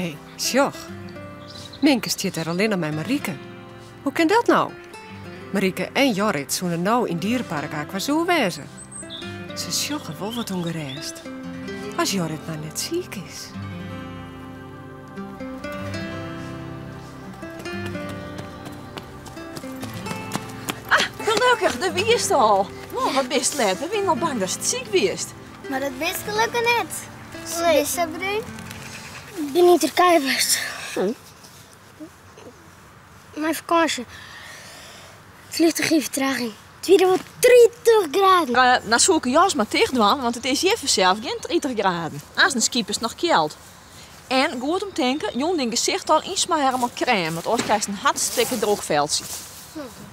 Hé, sjoch. Minke stiet dêr allinne mei Marieke. Hoe kin dat no? Marieke en Jorrit soene no yn dierepark AquaZoo wêze. Se sjogge wol wat ûngerêst. As Jorrit mar net siik is. Ah, gelokkich, dêr wiest al. Oh, wat bist let. We wienen al bang datst siik wiest. Mar dat bist gelokkich net. Bist sa brún. Ik bin yn Turkije west. Mei fakânsje. It fleantúch hie fertraging. It wie der wol 30 graden. Uh, dan soe ik de jas mar ticht dwaan, want it is hjir fansels gjin 30 graden. Aanst skipest noch kjeld. En goed om tinken, jûn dyn gesicht al ynsmarre mei krêm, want oars krijst in hartstikke droech feltsje.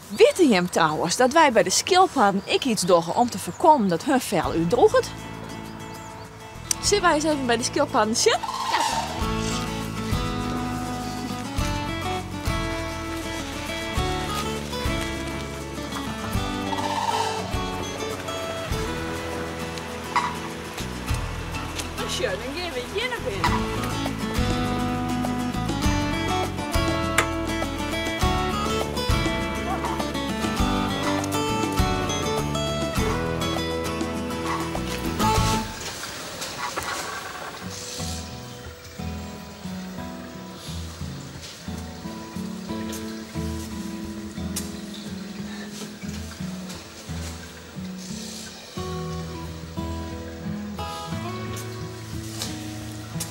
Witte jim trouwens dat wy by de skilpadden ek iets dogge om te foarkommen dat hun fel útdroeget? Sille wy ris even by de skilpadden sjen? No sjoch, dan gean we hjir nei binnen.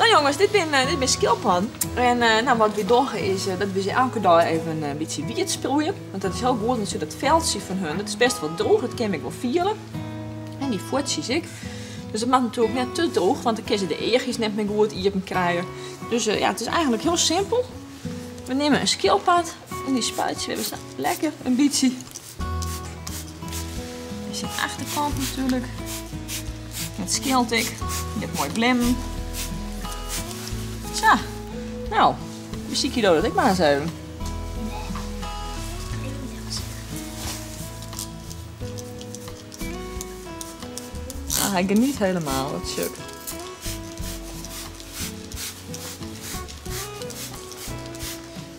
No jonges, dit binne dit binne skilpadden. En eh, nou, wat wy dogge is eh, dat we se elke dei even in bytsje wiet sproeie. Want dat is hiel goed, want dat feltsje fan hun, dat is best wol droech, dat kin ik wol fiele. En dy fuotsjes ek. Dus it moat natuerlik net te droech, want dan kinne se de eachjes net mear goed iepen krije. Dus eh, ja, it is eigentlik hiel simpel. We nimme in skilpad en dy spuitsje we sa lekker in bytsje. En syn achterkant natuerlik. Het skyld ek. Je hebt moai glimmen. Sa. Nou, besykje dat ek mar ris even. Ah, hy geniet helemaal, dat suk.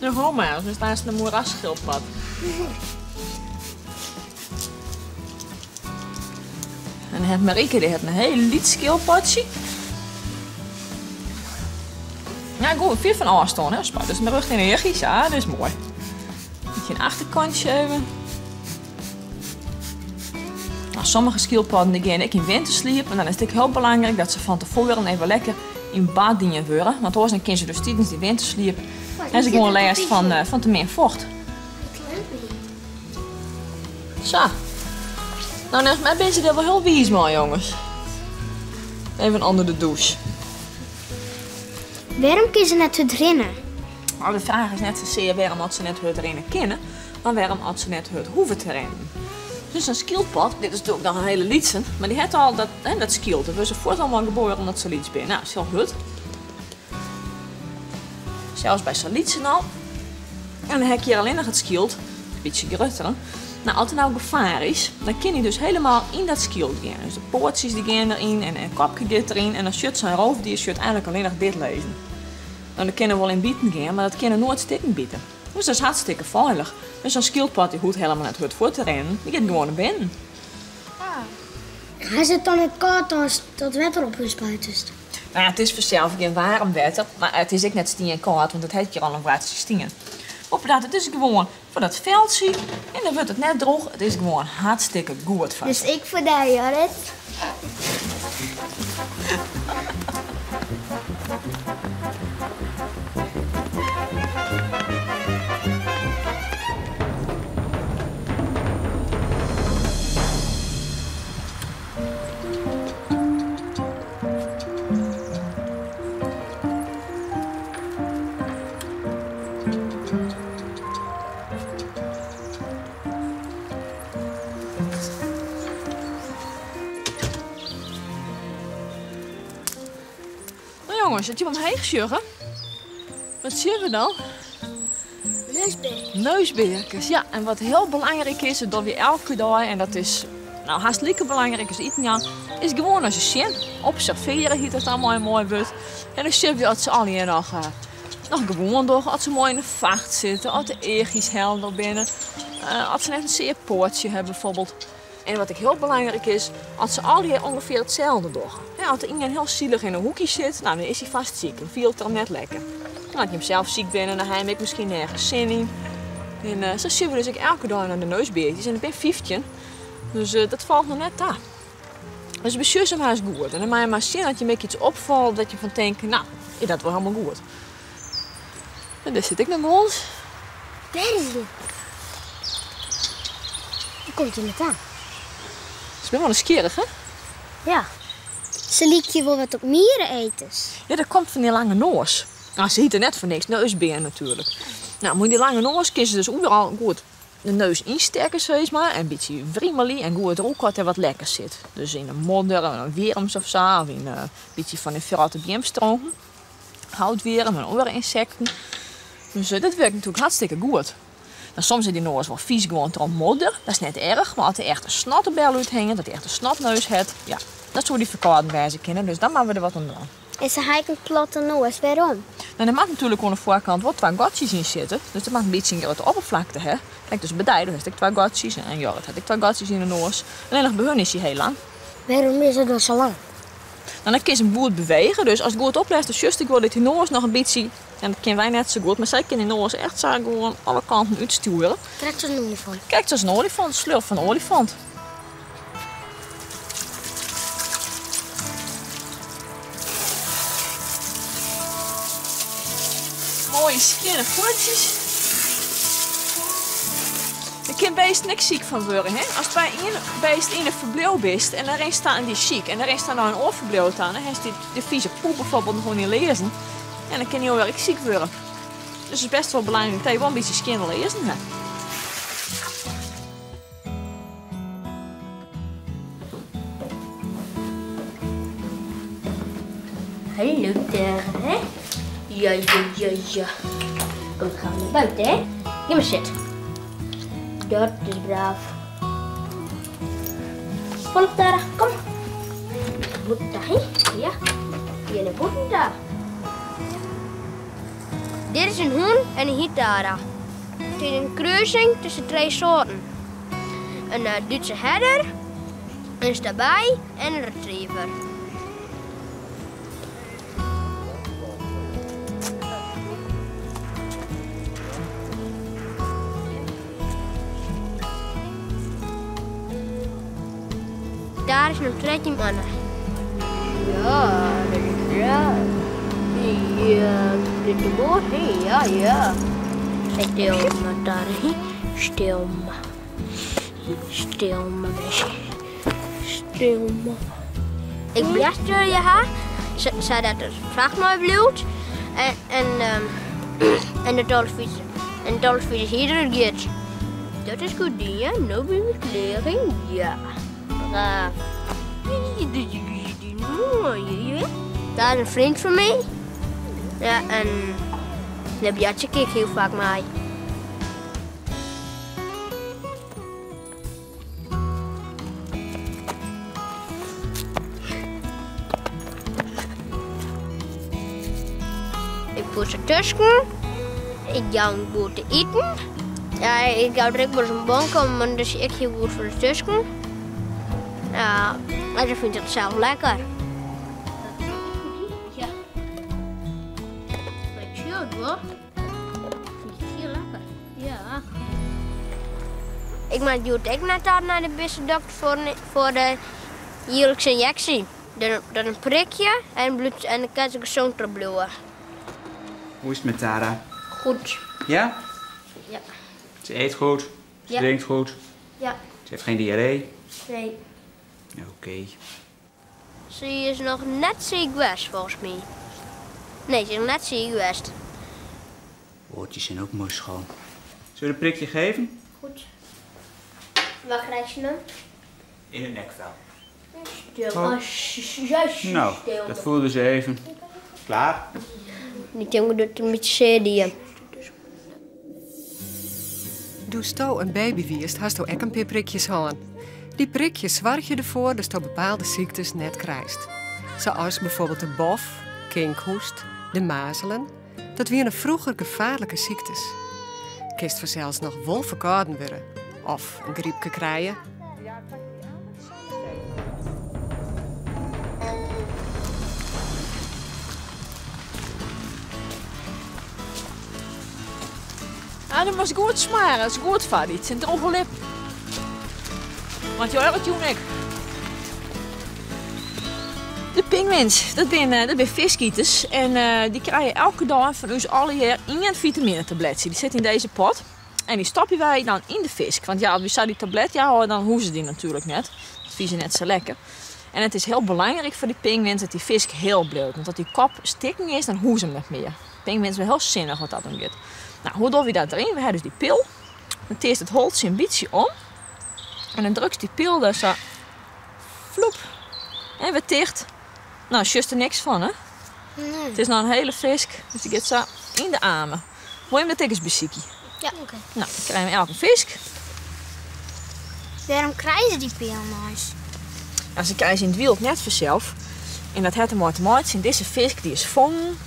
De Roma, dus daar is de moerasschildpad. En het Marieke die hat in hiel lyts skilpadsje. Ja, goed, fier fan ôfstân, hè. Spuit dus mei rjocht yn de eachjes. Ja, dat is moai. Bytsje in achterkantje even. Nou, sommige skilpadden die gean ek yn wintersliep en dan is it ek hiel belangryk dat se fan tefoaren even lekker yn bad dien wurde, want oars dan kinne se dus tidens dy wintersliep ha se gewoan lêst fan, eh, fan te min focht. Sa. Nou, neffens my binne se der wol hiel wiis mei, jonges. Even ûnder de dûs. Wêrom kinne se net hurd rinne? Nou, de fraach is net sasear wêrom oft se net hurd rinne kinne, mar wêrom oft se net hurd hoege te rinnen. Dus in skyldpod, dit is natuerlik noch in hiele lytse, mar dy hat al dat, hè, dat skyld. Dêr wurde se fuort al mei geboren omdat se lyts binne. Nou, is hiel hurd. Sels by sa'n lytsen al. En dan ha ik hjir allinnich it skyld, in bytsje grutter. Nou, as der nou gefaar is, dan kin hy dus helemaal yn dat skyld gean. Dus de poatsjes dy gean deryn en it kopke giet deryn. En dan sjocht sa'n roofdier sjocht eigentlik allinnich dit lizzen. Nou, dan kin er wol yn biten gean, mar dat kin er noait stikken bite. Dus dat is hartstikke feilich. Dus sa'n skyldpod dy hoecht helemaal net hurd fuort te rinnen, dy giet gewoan nei binnen. Ha se it dan net kâld as dat wetter op hun spuitest? Nou ja, it is fansels gjin waarm wetter, mar it is ek net stienkâld, want it hat hjir al in boartsje stien. Boppedat, it is gewoan foar dat feltsje en dan wurdt it net droech. It is gewoan hartstikke goed foar Dus se. ek foar dy, Jorrit. No jonges, as je omheech sjogge, wat sjogge we dan? Neusbearkes. Neusbearkes, ja. En wat hiel belangryk is, dat dogge we elke dei en dat is nou, hast like belangryk as iten jaan, is gewoan nei se sjen. Observearje hjit dat dan mei in moai wurd. En dan sjogge we oft se allegear noch eh, noch gewoan dogge, as se moai yn de facht sitte, as de eachjes helder binne, as se net in sear poatsje ha bijvoorbeeld. En wat ek hiel belangryk is, as se allegear ûngefear itselde dogge. As de ien hiel silich yn in hoekje sit, dan is hy fast siik en fielt er him net lekker. As jim sels siik binne, dan ha jim ek miskien nergens sin yn. En sa sjogge we dus ek elke dei nei de neusbeertjes en der binne 15, dus dat falt noch net ta. Dus besjoch se mar ris goed en dan moatte je mar sjen as jim ek iets opfalt dat je fan tinke, no, is dat wol helemaal goed. En dêr sit ek noch guons. Dêr is hy. Dy komt hjir net oan. Se binne wol nijsgjirrich, hè? Ja. Se lykje wol wat op miereneters. Ja, dat komt fan dy lange noas. No, se hjitte net foar niks neusbearen natuerlik. No, mei dy lange noas kinne se dus oeral goed de neus ynstekke, sis mar, en in bytsje wrimelje en goed rûke as der wat lekkers sit. Dus yn 'e modder, en wjirms of sa, of yn in bytsje fan dy ferrotte beamstronken. Houtwjirm en oare ynsekten. Dus dat wurket natuerlik hartstikke goed. Dan soms is dy noas wol fys gewoan troch modder, dat is net erch, mar as der echt in snottebel úthinget, dat hy echt in snotneus hat, ja, dat soe dy ferkâlden wêze kinne, dus dan moatte we der wat oan dwaan. En se ha ek in platte noas, wêrom? No, der moat natuerlik oan de foarkant wol twa gatsjes yn sitte, dus dat moat in bytsje in grutte opperflakte ha. Kijk, dus by dy, do hast ek twa gatsjes en Jorrit hat ek twa gatsjes yn de noas. Allinnich by hun is hy hiel lang. Wêrom is er dan sa lang? No, dan kin se him goed bewege, dus ast goed oplest, dan sjochst ek wol dat dy noas noch in bytsje, en dat kinne wy net sa goed, mar sy kin dy noas echt sa gewoan alle kanten útstjoere. Krekt as in oaljefant. Krekt as in oaljefant, de slurf fan in oaljefant. Moaie skjinne fuotsjes. Der kin beesten ek siik fan wurde, hè? Ast by ien beest yn in ferbliuw bist en dan rinst ta en dy is siik en dan rinst dan nei in oar ferbliuw ta en dan hast dy de fize poep bijvoorbeeld noch oan dyn learzen en dan kin dy oar ek siik wurde. Dus it is bêst wol belangryk dat je wol in bytsje skjinne learzen ha. Hallo daar, hè? Ja, ja, ja, ja. Kom, dan gaan we naar buiten, hè? Ga maar zitten. Dat is braaf. Volg daar, kom. Boeten daar, hè? Ja. Hier naar boeten daar. Dit is in hûn en hy hjit Tara. It is in krusing tusken trije soarten. In Dútse herder, in stabij en in retriever. Tara is no 13 moanne. Ja, dat is raar. Ja, dit de boot, hè? Ja, ja. Stil mar, Tara. Stil mar. Stil mar, bistje. Stil mar. Ik boarstelje har, sadat it facht moai bliuwt en en dat alles en dat alles fia de hier giet. Dat is goed dien, ja. No bin ik klear, hè? Ja. Braaf. Dat is in freon fan my. Ja, en dêr boartsje ik hiel faak mei. Ik poets de tosken. Ik jou him goed te iten. Ja, ik jou der ek wolris in bonke om, want dat is ek hiel goed foar de tosken. Ja, en se fynt it sels lekker. Ja. Hiel lekker. Ja. Ik moat hjoed ek net nei de bistedokter foar de jierlikse ynjeksje. Dat in prikje en bloed en dan kin se gesond troch bliuwe. Hoe is it mei Tara? Goed. Ja? Ja. Se eet goed? Se Ja. drinkt goed? Ja. Se heeft geen diarree? Nee. Oké. Se is noch net siik west, folgens my. Nee, se is noch net siik west. Oortjes zijn ook mooi schoon. Zullen we een prikje geven? Goed. Waar krijg je hem? In het nekvel. Stil. Oh. Oh, Nou, stil. dat voelde ze even. Klaar? Die jongen doet een beetje zeer die. Doe'tsto in baby wiest, hasto ek in pear prikjes hân. Dy prikjes soargje derfoar datsto bepaalde syktes net krijst. Sa as byfoarbyld de bof, kinkhoest, de mazelen. Dat wiene froeger gefaarlike syktes. Kinst fansels noch wol ferkâlden wurde of in grypke krije. Ah, dat moatst goed smarre, dat is goed foar dy. It sind drûge lippen. Want Jorrit jûn ek. De pinguïns, dat binne, dat binne fiskiters. En dy krije elke dei fan ús allegear ien vitamine-tabletsje. Dy sit yn dizze pot. En dy stopje wy dan yn de fisk. Want ja, as wy sa dy tablet jouwe, dan hoege se dy natuerlik net. Dat fine se net sa lekker. En it is hiel belangryk foar dy pinguïns dat dy fisk hiel bliuwt. Want as dy kop stikken is, dan hoege se him net mear. Pinguïns binne hiel sinnich wat dat oangiet. Nou, hoe dogge wy dat deryn? We ha dus dy pil. Dan tearst it holtsje in bytsje om. En dan drukst dy pil der sa floep en wer ticht. Nou, sjochst der niks fan, hè? Nee. It is noch in hiele fisk, dus dy giet sa yn de amer. Wol jim dat ek ris besykje? Ja, oké. Nou, dan krije we elk in fisk. Wêrom krije se dy pil neis? Nou, se krije se yn it wyld net fansels. En dat hat dermei te meitsjen, dizze fisk dy is fongen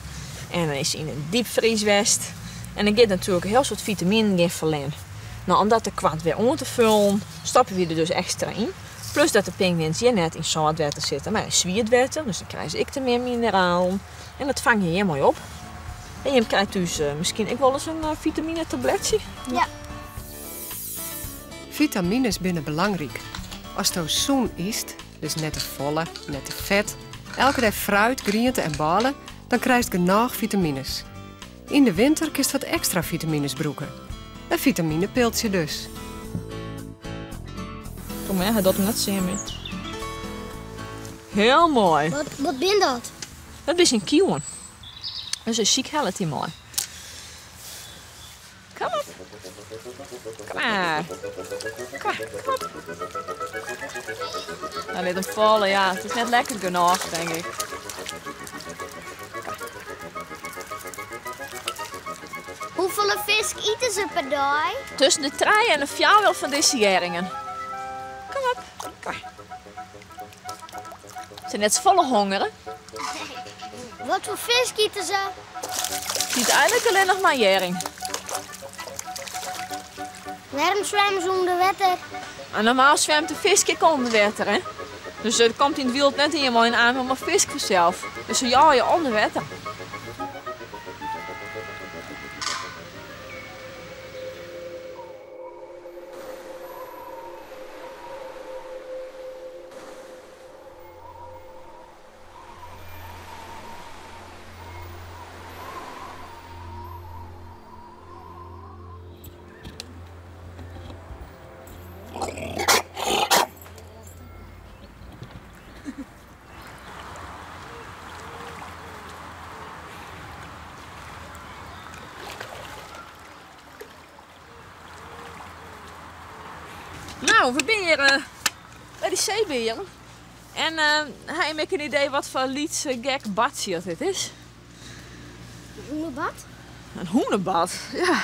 en dan is se yn in diepfries west. En dan giet natuerlik in hiel soad fitaminen gean ferlern. Nou, om dat tekoart wer oan te fullen, stoppe wy der dus ekstra yn. Plus dat de pinguïns hjir net yn sâlt wetter sitte, mar yn swiet wetter. Dus dan krije se ek te mear mineralen. En dat fang je hjir moai op. En jim krije thús miskien ek wolris in vitamine-tabletsje. Ja. Fitamines binne belangryk. Asto sûn ytst, dus net te folle, net te fet, elke dei fruit, griente en bôle, dan krijst genôch fitamines. Yn de winter kinst wat ekstra fitamines brûke. In fitaminepiltsje dus. Kom hè, hy docht him net sear mear. Hiel moai. Wat bin dat? Dat is in kiuwen. Dus in sykhellet dy mei. Kom op. Kom maar. Kom maar, kom op. Hy lit him falle, ja. It is net lekker genôch, tink ik. Hoefolle fisk ite se per dei? Tusken de trije en de fjouwer fan dizze hjerringen. Kom op, kom maar. Se net safolle honger, hè? Wat foar fisk ite se? Se ite eigenlik allinnich mar hjerring. Wêrom swimme se ûnder wetter? En normaal swimt de fisk ek ûnder wetter, hè? Dus der komt yn it wyld net ien mei in amer mei fisk fansels. Dus se jeie ûnder wetter. Nou, we binne hjir by de seebearen. En ha jim ek in idee wat foar lyts gek badsje dat dit is? In hûnebad? In hûnebad, ja.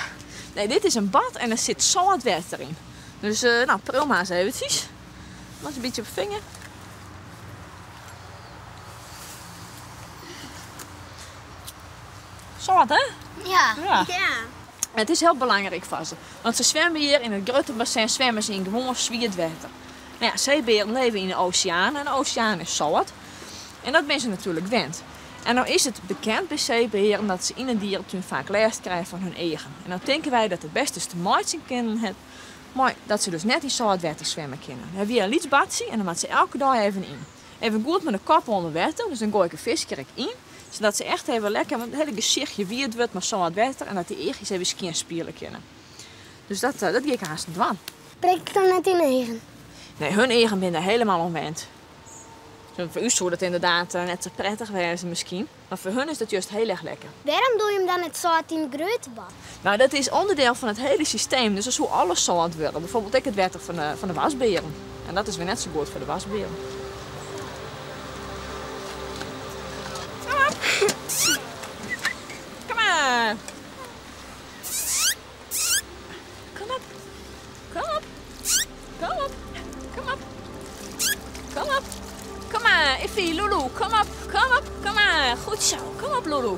Nee, dit is in bad en der sit sâlt wetter yn. Dus nou, priuw mar ris eventsjes. Moat in bytsje op 'e finger. Sâlt, hè? Ja. Ja. Ja. It is hiel belangryk foar se, want se swimme hjir yn it grutte bassin swimme se yn gewoan swiet wetter. Nou ja, seebearen leve yn de oseaan en de oseaan is sâlt. En dat binne se natuerlik wend. En no is it bekend by seebearen dat se yn 'e dieretún faak lêst krije fan hun eagen. En no tinke wy dat it bêst is te meitsjen kinnen hat mei dat se dus net yn sâlt wetter swimme kinne. Dan hawwe wy in lyts badsje en dan moatte se elke dei even yn. Even goed mei de kop ûnder wetter, dus dan goai ik in fisker ek yn, sadat se echt even lekker, want it hiele gesichtje wiet wurdt mei sâlt wetter en dat dy eachjes even skjin spiele kinne. Dus dat gean ik aanst dwaan. Prikt dan net yn 'e eagen? Nee, hun eagen binne der helemaal oan wend. Foar ús soe dat ynderdaad net sa prettich wêze miskien, mar foar hun is dat just hiel erch lekker. Wêrom doe je him dan net sâlt yn it grutte bad? Nou, dat is ûnderdiel fan it hiele systeem, dus dan soe alles sâlt wurde. Bijvoorbeeld ek it wetter fan de wasbearen. En dat is wer net sa goed foar de wasbearen. Kom op! Kom maar! Kom op! Kom op! Kom op! Kom op! Kom op! Kom maar, Iffy, Lulu, kom op, kom op, kom maar. Goed zo, kom op, Lulu.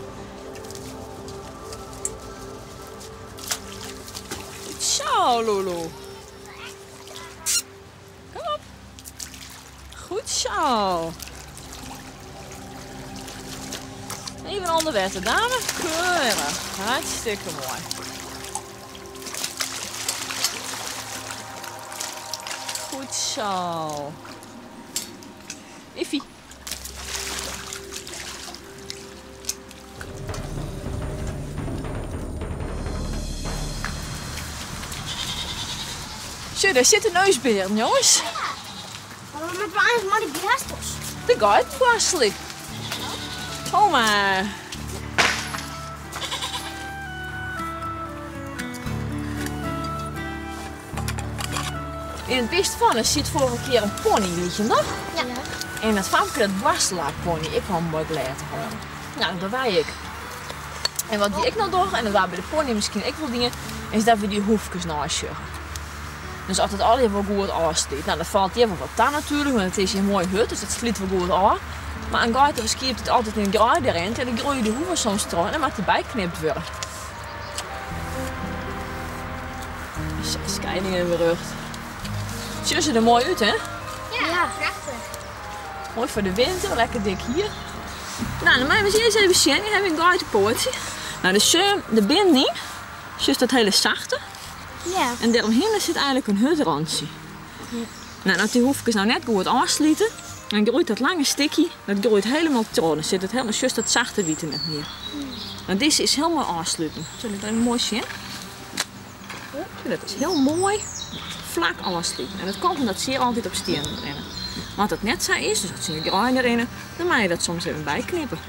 zo, Lulu. Kom op. Goed zo. Even onder water, dame. Keurig. Hartstikke mooi. Goed zo. Iffy. Zo, daar zitten neusberen, jongens. Ja. Maar we moeten eigenlijk maar die borstels. De geitenborstel. Kom maar. In het beest van zit vorige keer een pony, weet je nog? Ja. En dat famke dat borstelaar-pony, ik kwam mooi blij te horen. Nou, dat wij ik. En wat die ik nou doe, en dat waren bij de pony misschien ik wel dingen, is dat we die hoefjes nasjuggen. Dus als het al even goed afsluit, nou dan valt die even wat aan natuurlijk, want het is een mooie hut, dus dat sliet wel goed af. Maar een geiter skiept het altijd in een graai erin en dan groeien de hoeven soms terug en dan mag die bijknipt worden. Zo, scheiding in mijn rug. Ziet ze er mooi uit, hè? Ja, prachtig. Mooi voor de winter, lekker dik hier. Nou, dan moeten we eens even zien. Hier hebben we een geitenpoortje. Nou, de zeum, de binding, is dat hele zachte. Ja. En daaromheen zit eigenlijk een hutrandje. Ja. Nou, als die hoefjes nou net goed afsluiten, dan groeit dat lange stikje, dat groeit helemaal terug. Dan zit het helemaal juist dat zachte witte net meer. Nou, deze is helemaal afsluiten. Zullen we dat even mooi zien? Ja, dat is heel mooi vlak afsluiten. En dat komt omdat ze hier altijd op stenen rennen. Maar als dat net zo is, dus dat ze in de graai rennen, dan mag je dat soms even bijknippen.